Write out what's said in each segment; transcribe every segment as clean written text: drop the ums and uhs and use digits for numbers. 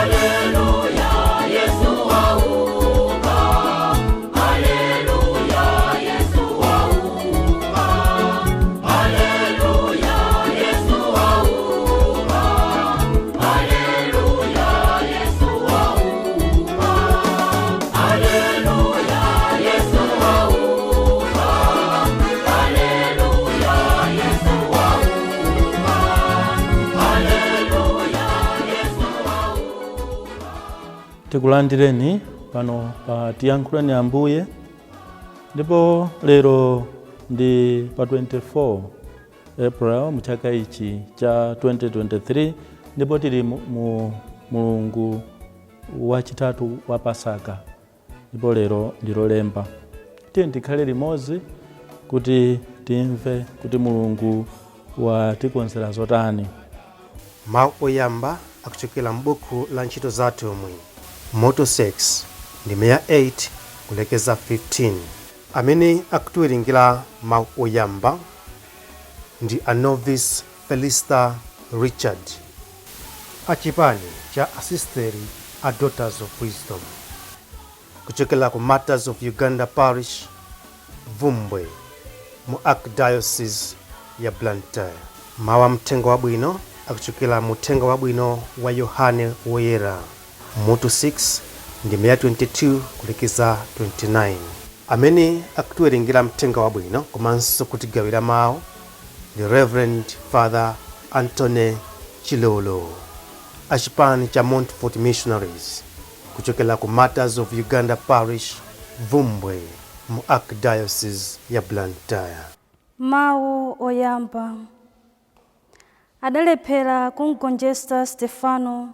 Haleluya, Yesu wauka. Haleluya, Yesu wauka. Haleluya, Yesu wauka. Haleluya, Yesu wauka. Haleluya, Yesu wauka. Haleluya, Yesu wauka. Haleluya, Yesu wauka. Tikulandireni pano pa Tiyankhuleni Ambuye, ndipo lero ndi pa 24 April mu chaka ichi cha 2023, ndipo tili mu mulungu wachitatu wa Pasaka, ndipo lero ndi Lolemba. Tiye tikhale limodzi kuti timve kuti Mulungu watikonzera zotani. Mawu oyamba akuchokera m'buku la Ntchito za Atumwi, mutu 6, ndime ya 8 kulekeza 15. Amene akutiwerengera mawu oyamba ndi a Novice Felista Richard, achipani cha Asisteri a Daughters of Wisdom, kuchokera ku Martyrs of Uganda Parish, Bvumbwe, mu Archdiocese ya Blantyre. Mawu a mthenga wabwino akuchokera mu Uthenga Wabwino wa Yohane Woyera, mutu 6, ndime ya 22 kulekeza 29. Amene akutiwerengera mthenga wabwino komanso kutigawira mawu ndi Reverend Father Anthony Chilolo, achipani cha Montfort Missionaries, kuchokera ku Martyrs of Uganda Parish, Bvumbwe, mu Archdiocese ya Blantyre. Mawu oyamba. Adalephera kumgonjetsa Stefano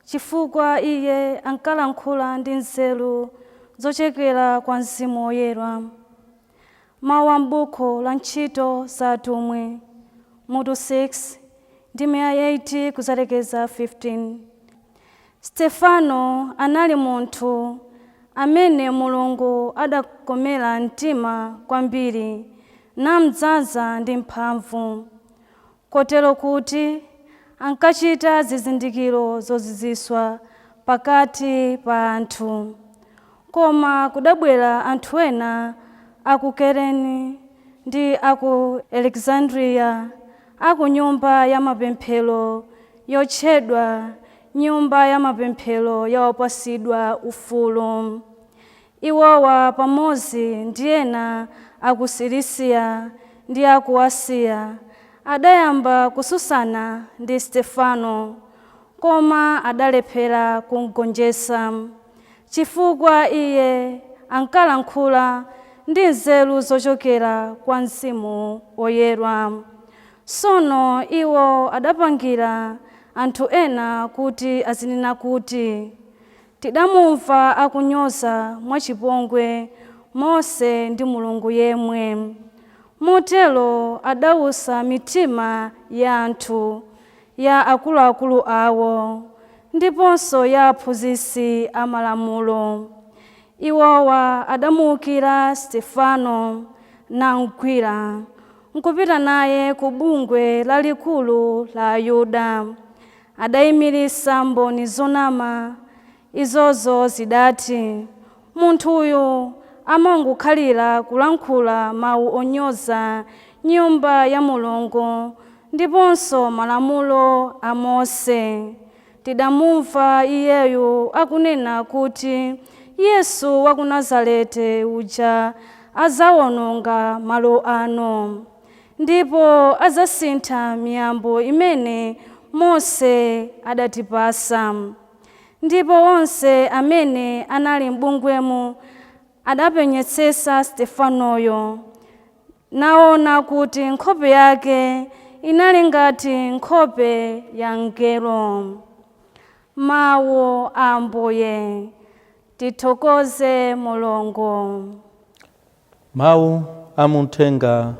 chifukwa iye ankalankhula ndi nzeru zochokera kwa Mzimu Woyera. Mawu a m'buku la Ntchito za Atumwi, mutu 6, ndime ya 8 kuzalekeza 15. Stefano anali munthu amene Mulungu adakomera mtima kwambiri namdzaza ndi mphamvu, kotero kuti ankachita zizindikiro zozizwitsa pakati pa anthu. Koma kudabwera anthu ena aku Kurene ndi aku Alexandria, aku nyumba ya mapemphero yotchedwa Nyumba ya Mapemphero ya Opatsidwa Ufulu. Iwowa pamodzi ndi ena aku Silisiya ndi aku Asiya adayamba kutsutsana ndi Stefano, koma adalephera kumgonjetsa chifukwa iye ankalankhula ndi nzeru zochokera kwa Mzimu Woyera. Tsono iwo adapangira anthu ena kuti azinena kuti, "Tidamumva akunyoza mwachipongwe Mose ndi Mulungu yemwe." Motero adawutsa mitima ya anthu, ya akuluakulu awo, ndiponso ya aphunzitsi amalamulo. Iwowa adamuwukira Stefano namugwira nkupita naye ku Bungwe Lalikulu la Ayuda. Adayimiritsa mboni zonama. Izozo zidati, "Munthu uyu amangokhalira kulankhula mawu onyoza nyumba ya Mulungu ndiponso malamulo a Mose. Tidamumva iyeyu akunena kuti Yesu wa ku Nazareti uja adzawononga malo ano ndipo adzasintha miyambo imene Mose adatipatsa." Ndipo onse amene anali m'bungwemo adapenyetsetsa Stefanoyo, naona kuti nkhope yake inali ngati nkhope ya mngelo. Mawu a Ambuye. Tithokoze Mulungu. Mawu a muthenga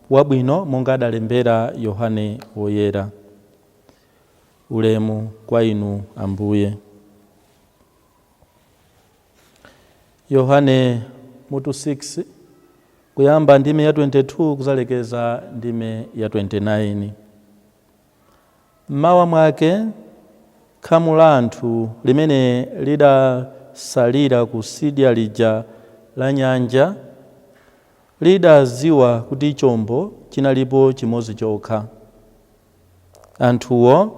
wabwino monga adalembera Yohane Woyera. Ulemu kwa inu, Ambuye. Yohane mutu 6, kuyamba ndime ya 22 kuzalekeza ndime ya 29. Mmawa mwake Khamu la anthu limene lidasalira kusidya lija la nyanja lidaziwa kuti chombo chinalipo chimodzi chokha. Anthuwo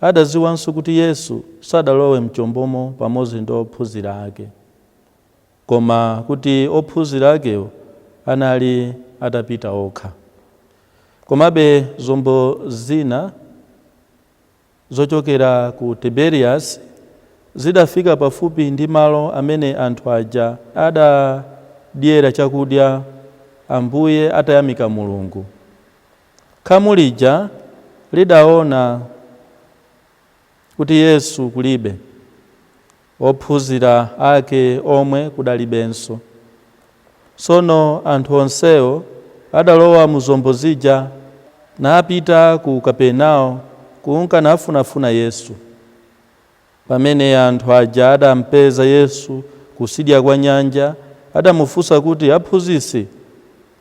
adaziwanso kuti Yesu sadalowe mchombomo pamodzi ndi ophunzira ake, koma kuti ophunzira akewo anali atapita okha. Komabe zombo zina zochokera ku Tiberias zidafika pafupi ndi malo amene anthu aja adadyera chakudya Ambuye atayamika Mulungu. Khamu lija lidaona kuti Yesu kulibe, ophunzira ake omwe kudalibenso. Tsono anthu onsewo adalowa mu zombo zija napita ku Kaperenawo kunka nafunafuna Yesu. Pamene anthu aja adampeza Yesu kusidya kwa nyanja, adamufunsa kuti, "Aphunzitsi,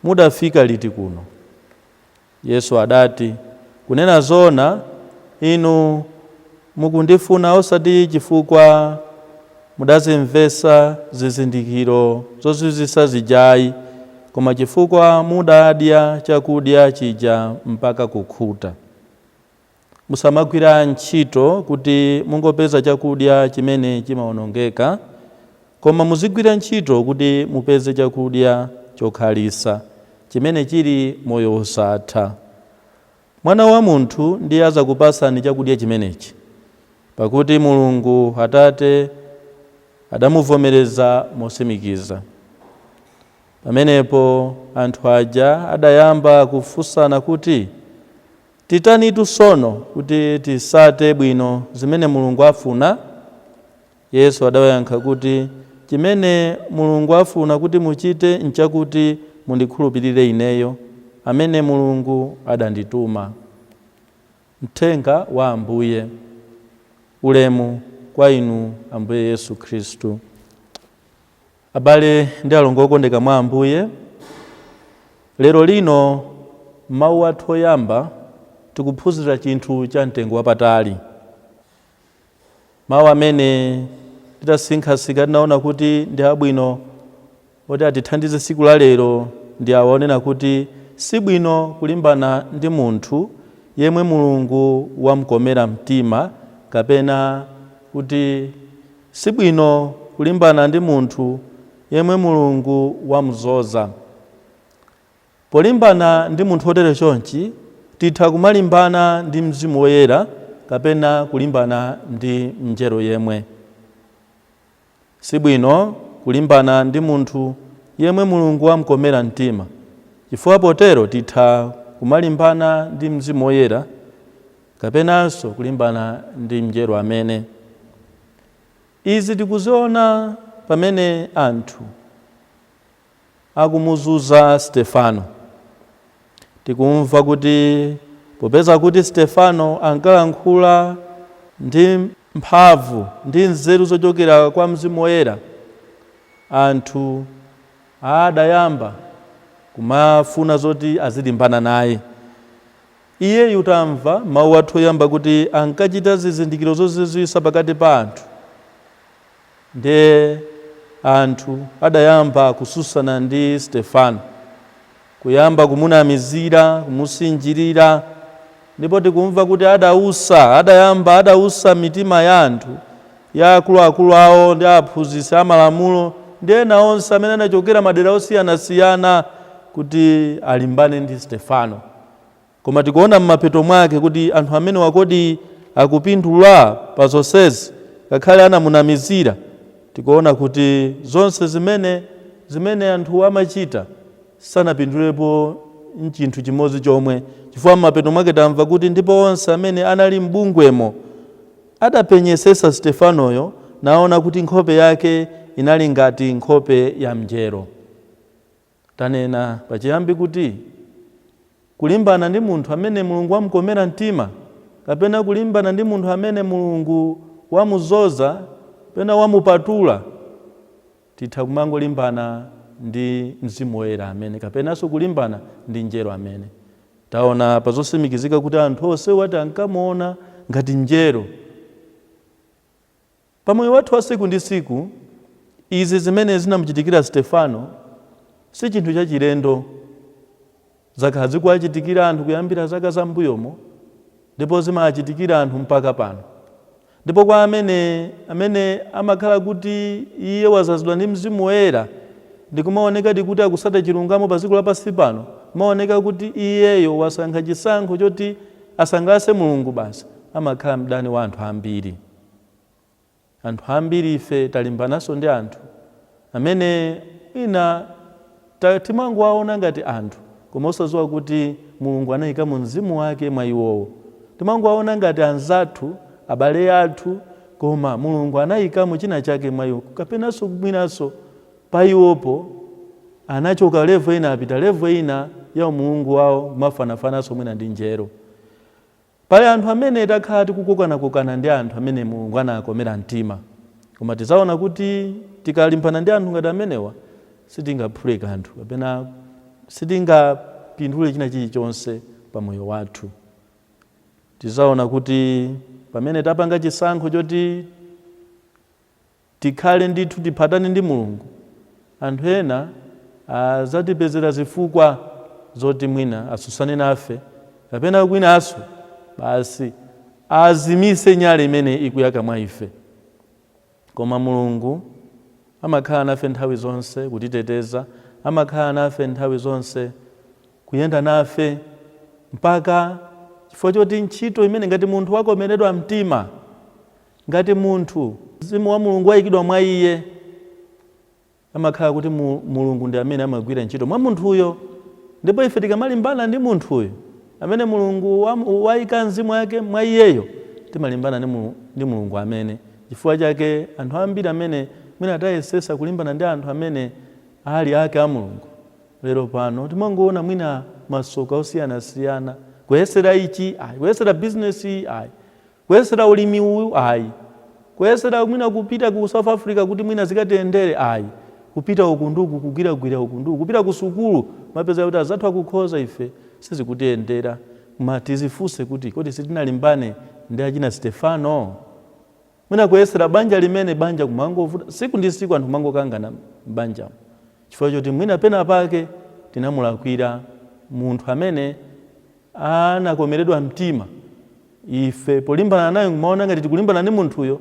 mudafika liti kuno?" Yesu adati, "Kunena zoona, inu mukundifuna osati chifukwa mudazimvetsa zizindikiro zozizwitsa zijayi, koma chifukwa mudadya chakudya chija mpaka kukhuta. Musamagwira ntchito kuti mungopeza chakudya chimene chimawonongeka, koma muzigwira ntchito kuti mupeze chakudya chokhalitsa, chimene chili moyo wosatha. Mwana wa munthu ndiye azakupatsani chakudya chimenechi, pakuti Mulungu Atate adamuvomereza motsimikiza." Pamenepo anthu aja adayamba kufunsana kuti, "Titanitu tsono kuti tisate bwino zimene Mulungu afuna?" Yesu adawayankha kuti, "Chimene Mulungu afuna kuti muchite nchakuti mundikhulupirire ineyo, amene Mulungu adandituma." Mthenga wa Ambuye. Ulemu kwa inu, Ambuye Yesu Khristu. Abale ndi alongo okondeka mwa Ambuye, lero lino mawu athu oyamba tikuphunzira chinthu cha mtengo wapatali. Mawu amene titasinkhasinkha tinaona kuti ndi abwino oti atithandize tsiku la lero ndi awa onena kuti sibwino kulimbana ndi munthu yemwe Mulungu wamkomera mtima, kapena kuti sibwino kulimbana ndi munthu yemwe Mulungu wamudzoza. Polimbana ndi munthu wotere chonchi, titha kumalimbana ndi Mzimu Woyera kapena kulimbana ndi mngelo yemwe. Sibwino kulimbana ndi munthu yemwe Mulungu wamkomera mtima, chifukwa potero titha kumalimbana ndi Mzimu Woyera kapenanso kulimbana ndi mngelo amene. Izi tikuziona pamene anthu akumuzunza Stefano. Tikumva kuti popeza kuti Stefano ankalankhula ndi mphamvu ndi nzeru zochokera kwa Mzimu Woyera, anthu adayamba kumafuna zoti azilimbana naye. Iyeyu tamva mawu athu oyamba kuti ankachita zizindikiro zozizwitsa pakati pa anthu, ndiye anthu adayamba kususana ndi Stefano, kuyamba kumunamizira, kumusinjirira. Ndipo tikumva kuti adayamba adausa mitima ya anthu, ya akuluakulu awo ndi aphunzitsi amalamulo ndi ena onse amene anachokera madera osiyanasiyana kuti alimbane ndi Stefano. Koma tikuona m'mapeto mwake kuti anthu amene wakodi akupindula pa zonsezi, ngakhale anamunamizira. Tikuona kuti zonse zimene anthu amachita sanapindulepo nchinthu chimodzi chomwe, chifukwa m'mapeto mwake tamva kuti ndipo onse amene anali m'bungwemo adapenyesesa Stefanoyo naona kuti nkhope yake inali ngati nkhope ya mngelo. Tanena pachiyambi kuti kulimbana ndi munthu amene Mulungu wamkomera mtima, kapena kulimbana ndi munthu amene Mulungu wamudzoza kapena wamupatula, titha kumangolimbana ndi Mzimu Woyera amene, kapenanso kulimbana ndi mngelo amene. Taona pa zotsimikizika kuti anthu onse wati ankamuona ngati mngelo. Pamoyo wathu wa siku ndi siku, izi zimene zinamuchitikira Stefano si chinthu chachilendo. Zakhala zikuwachitikira anthu kuyambira zaka zambuyomo, ndipo zimachitikira anthu mpaka pano. Ndipo kwa amene amakhala kuti iye wazazidwa ndi Mzimu Woyera ndikumaonekadi kuti akusata chilungamo pa dziko lapansi pano, maoneka kuti iyeyo wasankha chisankho choti asangalatse Mulungu basi, amakhala mdani wa anthu ambiri. Anthu ambiri ife talimbananso ndi anthu amene ina timangowaona ngati anthu, koma osadziwa kuti Mulungu anayikamo mzimu wake mwa iwowo. Timangowaona ngati anzathu, abale athu, koma Mulungu anayikamo china chake mwa iwo, kapenanso mwinanso pa iwopo anachoka level ina apita level ina ya umulungu wawo, kumafanafananso mwina ndi njero. Pali anthu amene takhala tikukokanakokana ndi anthu amene Mulungu anakomera mtima, koma tizaona kuti tikalimbana ndi anthu ngati amenewa sitingaphule kanthu kapena sitingapindule china chilichonse pa moyo wathu. Tizaona kuti pamene tapanga chisankho choti tikhale ndithu tiphatane ndi Mulungu, anthu ena azatipezera zifukwa zoti mwina asusane nafe, kapena kwinanso basi azimise nyale imene ikuyaka mwa ife. Koma Mulungu amakhala nafe nthawi zonse kutiteteza, amakhala nafe nthawi zonse kuyenda nafe, mpaka chifukwa choti ntchito imene ngati munthu wakomeredwa mtima, ngati munthu mzimu wa Mulungu wayikidwa mwa iye, amakhala kuti Mulungu ndi amene amagwira ntchito mwa munthuyo. Ndipo ife tikamalimbana ndi munthuyo amene Mulungu wayika mzimu wake mwa iyeyo, timalimbana ndi Mulungu amene. Chifukwa chake anthu ambiri amene mwina tayesesa kulimbana ndi anthu amene ali ake a Mulungu, lero pano timangoona mwina masoka osiyanasiyana, kuyesera ichi ayi, kuyesera bizinesi ayi, kuyesera ulimi uyu ayi, kuyesera mwina kupita ku South Africa kuti mwina zikatiyendere ayi, kupita uku nduku, kugwiragwira uku nduku, kupita ku sukulu, mapeza kuti azathu akukhoza ife sizikutiyendera. Koma tizifunse kuti kodi sitinalimbane ndi achina Stefano? Mwina kuyesera banja limene banja kumangovuta siku ndi siku, anthu kumangokangana m'banjamo, chifukwa choti mwina pena pake tinamulakwira munthu amene anakomeredwa mtima. Ife polimbana naye kumaona ngati tikulimbana ndi munthuyo,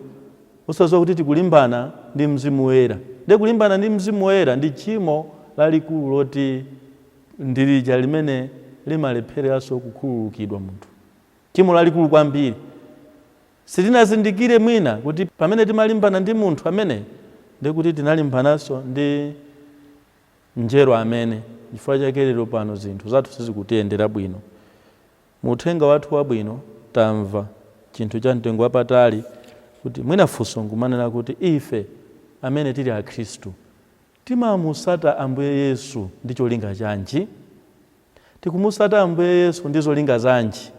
usadziwa kuti tikulimbana ndi Mzimu Woyera. Ndiye kulimbana ndi Mzimu Woyera ndi tchimo lalikulu loti ndilija limene limalepheranso kukhululukidwa munthu, tchimo lalikulu kwambiri. Sitinazindikire mwina kuti pamene timalimbana ndi munthu amene, ndikuti tinalimbananso ndi njero amene. Chifukwa chake lero pano zinthu zathu sizikutiyendera bwino. Mu uthenga wathu wabwino tamva chinthu cha mtengo wapatali, kuti mwina funso nkumanena kuti ife amene tili Akhristu timamusata Ambuye Yesu ndi cholinga chanji? Tikumusata Ambuye Yesu ndi zolinga zanji?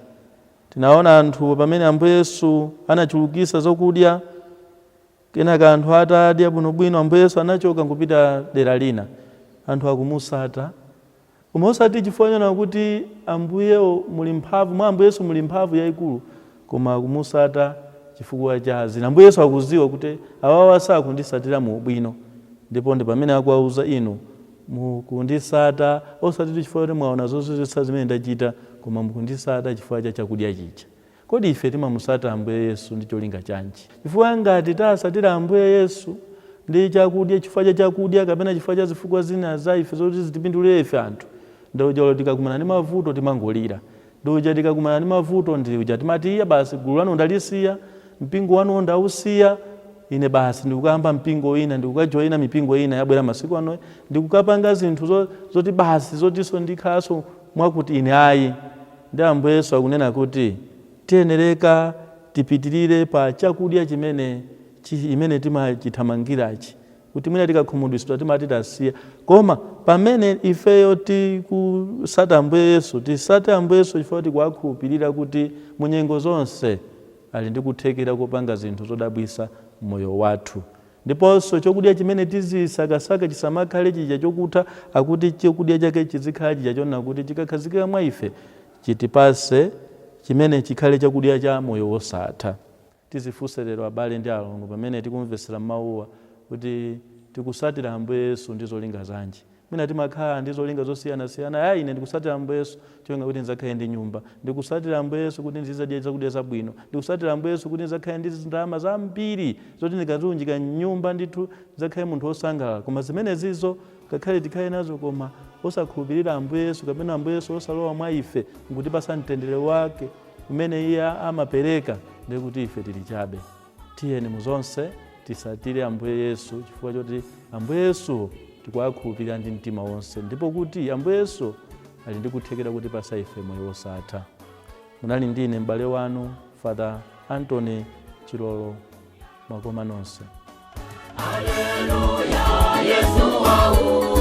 Tinaona anthu pamene Ambuye Yesu anachulukisa zokudya, kenaka anthu atadya bwinobwino, Ambuye Yesu anachoka nkupita dera lina, anthu akumusata, koma osati chifukwa chona kuti Ambuyewo muli mphamvu, mwa Ambuye Yesu muli mphamvu yayikulu, koma akumusata chifukwa cha zina. Ambuye Yesu akuziwa kuti awawa sakundisatira mu ubwino, ndipo ndi pamene akuwauza, inu mukundisata osati chifukwa choti mwaona zozizwitsa zimene ndachita, koma mukundisata chifukwa cha chakudya chija. Kodi ife timamusata Ambuye Yesu ndi cholinga chanji? Chifukwa ngati tasatira Ambuye Yesu ndi chakudya, chifukwa cha chakudya kapena chifukwa cha zifukwa zina za ife zoti zitipindulire ife anthu, ndiuja tikakumana ndi mavuto timangolira, ndiuja tikakumana ndi mavuto ndiuja timati iya basi, gulu lanu ndalisiya, mpingo wanu ndausiya ine, basi ndikukayamba mpingo wina, ndikukajoyina mipingo ina yabwera masiku ano, ndikukapanga zinthu zoti basi zotinso ndikhalanso mwakuti ine ayi. Ndi Ambuye Yesu akunena kuti tiyenereka tipitirire pa chakudya chimene imene timachithamangirachi, kuti mwina tikakhumudwitsidwa timati tasiya, koma pamene ifeyo tikusata Ambuye Yesu, tisate Ambuye Yesu chifukwa tikuwakhulupirira kuti mu nyengo zonse ali ndi kuthekera kopanga zinthu zodabwitsa m'moyo wathu. Ndiponso chokudya chimene tizisakasaka chisamakhale chija chokutha, akuti chokudya chake chizikhala chija chonena kuti chikakhazikika mwa ife chitipase chimene chikhale chakudya cha moyo wosatha. Tizifunse lero, abale ndi alongo, pamene tikumvesera mawuwa, kuti tikusatira Ambuye Yesu ndi zolinga zanji? Mwina timakhala ndi zolinga zosiyanasiyana. Ayi, ine ndikusatira Ambuye Yesu cholinga kuti ndizakhale ndi nyumba, ndikusatira Ambuye Yesu kuti ndizadya zakudya zabwino, ndikusatira Ambuye Yesu kuti ndizakhale ndi ndalama zambiri zoti ndikaziunjika mnyumba, ndithu ndizakhale munthu wosangalala. Koma zimenezizo ngakhale tikhale nazo, koma osakhulupirira Ambuye Yesu kapena Ambuye Yesu osalowa mwa ife nkutipasa mtendere wake umene iye amapereka, ndiye kuti ife tili chabe. Tiyeni muzonse tisatire Ambuye Yesu, chifukwa choti Ambuye Yesu tikuwakhulupirira ndi mtima wonse, ndipo kuti Ambuye Yesu ali ndi kuthekera kutipasa ife moyo wosatha. Munali ndine m'bale wanu, Father Anthony Chilolo. Mwakoma nonse. Haleluya, Yesu wauka.